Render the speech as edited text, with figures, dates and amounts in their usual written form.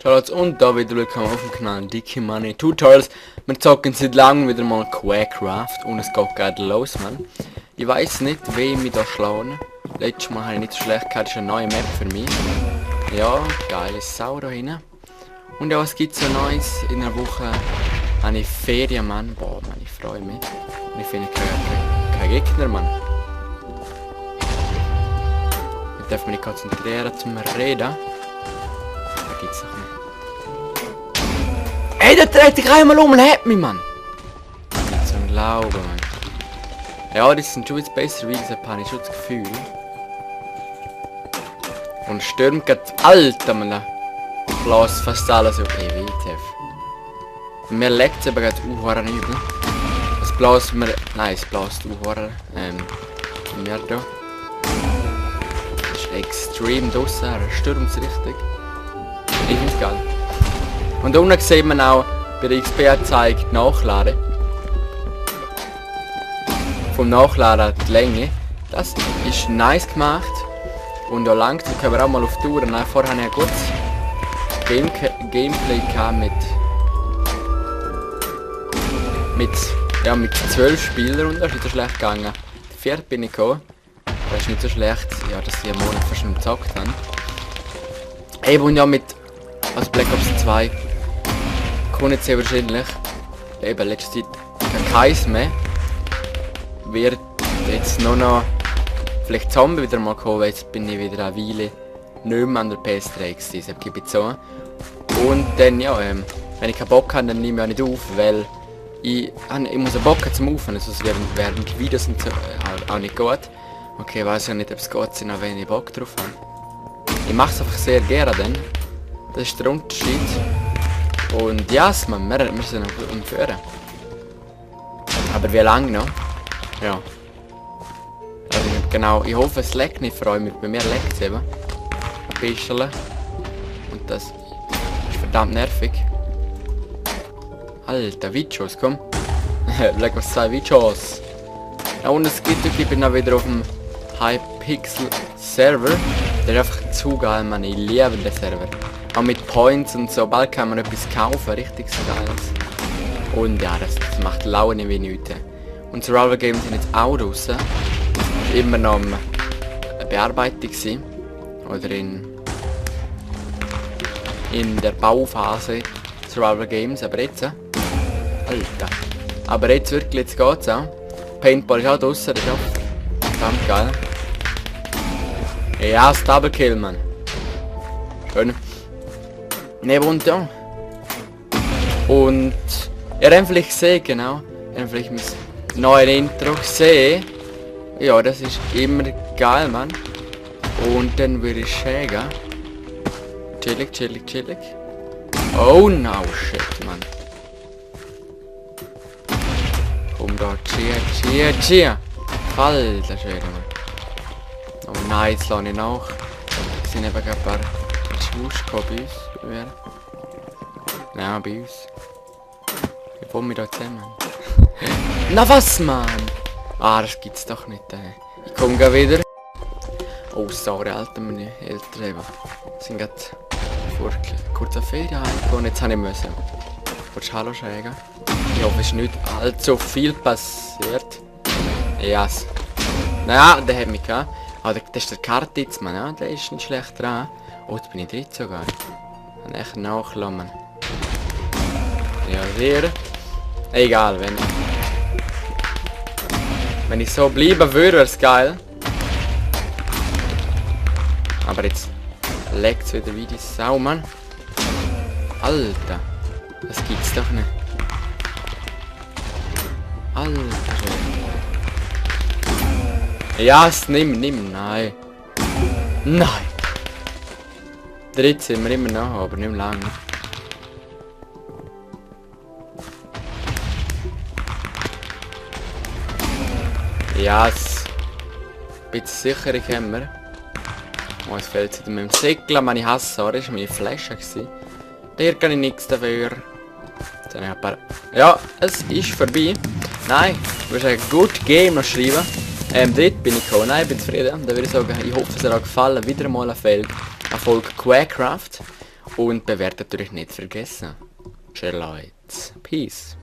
Ciao und da wieder willkommen auf dem Kanal Dicky Money Tutorials. Wir zocken seit langem wieder mal Quakecraft und es geht gerade los, man. Ich weiß nicht, wie ich mich da schlagen. Letztes Mal habe ich nicht so schlecht gehabt, das ist eine neue Map für mich. Ja, geile Sau da hinten. Und ja, was gibt so Neues? In einer Woche habe ich Ferien, Mann. Boah, man, ich freue mich. Und ich finde kein Gegner, Mann. Ich darf mich nicht konzentrieren zum Reden. Da gibt's noch nicht. Ey, der dreht sich einmal um und hat mich, Mann! Nicht zum Glauben, Mann. Ja, die sind schon jetzt besser wie gesagt, habe ich schon das Gefühl. Und stürmt gerade Alter, man. Bläst fast alles auf WTF. Mir leckt es aber gerade auch übel. Es bläst mir... Nein, es bläst auch mir da. Das ist extrem draussen, er stürmt es richtig. Ich finde es geil. Und unten sieht man auch bei der XP-Anzeige Nachladen. Vom Nachladen die Länge. Das ist nice gemacht. Und da langsam können wir auch mal auf die Tour. Vorher habe ich ein gutes Gameplay gehabt mit 12 Spielern und das ist nicht so schlecht gegangen. Die 4. bin ich gekommen. Das ist nicht so schlecht, ja, dass ich einen Monat fast nicht gezockt habe. Eben und ja mit Black Ops 2 kommt jetzt sehr wahrscheinlich, eben letzte Zeit keins mehr, wird jetzt nur noch vielleicht Zombie wieder mal kommen, weil jetzt bin ich wieder eine Weile nicht mehr an der PS3 gewesen, deshalb gebe ich so. Und dann ja, wenn ich keinen Bock habe, dann nehme ich auch nicht auf, weil ich muss einen Bock haben zum Aufnehmen, sonst werden die Videos und so, auch nicht gut. Okay, weiß ja nicht, ob es geht, sind auch wenn ich Bock drauf habe. Ich mache es einfach sehr gerne dann. Das ist der Unterschied. Und ja, yes, man, wir sind noch umführen. Aber wie lange noch? Ja. Also genau, ich hoffe es leckt nicht, freue mich. Bei mir leckt es eben. Ein bisschen. Und das ist verdammt nervig. Alter, Videos, komm. Black Ops 2 Videos. Ja, und es gibt, ich bin auch wieder auf dem Hypixel Server. Der ist einfach zu geil, man. Ich liebe den Server. Auch mit Points und so, bald kann man etwas kaufen, richtig so geiles. Und ja, das macht Laune wie nichts. Und Survival Games sind jetzt auch draussen. Immer noch eine Bearbeitung gewesen. Oder in der Bauphase Survival Games, aber jetzt... Alter. Aber jetzt wirklich, jetzt geht's auch. Paintball ist auch draussen, das ist auch verdammt geil. Ja, das Double Kill, Mann. Schön. Ne, und ja. Und ihr habt vielleicht gesehen, genau. Ihr habt vielleicht mein neues Intro gesehen. Ja, das ist immer geil, Mann. Und dann würde ich sagen. Chillig, chillig, chillig. Oh no, shit, Mann. Komm da, cheer. Alter Schwede, Mann. Oh nein, jetzt lasse ich nach. Es sind eben ein paar Schwusch bei uns. Ja, bei uns. Ich wohne wir da zusammen. Na was, Mann? Ah, das gibt's doch nicht. Ich komme gleich wieder. Oh, sorry, Alter, meine Eltern eben. Sind gerade vor kurzer Ferien heimgekommen. Jetzt habe ich müssen. Willst du Hallo sagen? Ich hoffe, es ist nicht allzu viel passiert. Ja. Yes. Naja, der hat mich gehabt. Ah, das ist der Kartitz, Mann. Ja, der ist nicht schlecht dran. Oh, jetzt bin ich dritt sogar. Kann echt nachlassen. Ja, sehr. Egal, wenn ich so bleiben würde, wäre es geil. Aber jetzt leckt es wieder wie die Sau, Mann. Alter. Das gibt's doch nicht. Alter. Ja, es nimm, nein. Nein. Dritt sind wir immer noch, aber nicht lange. Ja, yes. Ein bisschen sicherer haben wir. Oh, es fällt wieder mit dem Segel, meine Hasse, das war meine Flasche. Der kann ich nichts dafür. Dann ein paar... Ja, es ist vorbei. Nein, du musst ein Good Game noch schreiben. Dort bin ich gekommen. Nein, ich bin zufrieden. Dann würde ich sagen, ich hoffe, es hat euch gefallen. Wieder mal eine Folge Quakecraft. Und bewertet natürlich nicht vergessen. Tschüss Leute. Peace.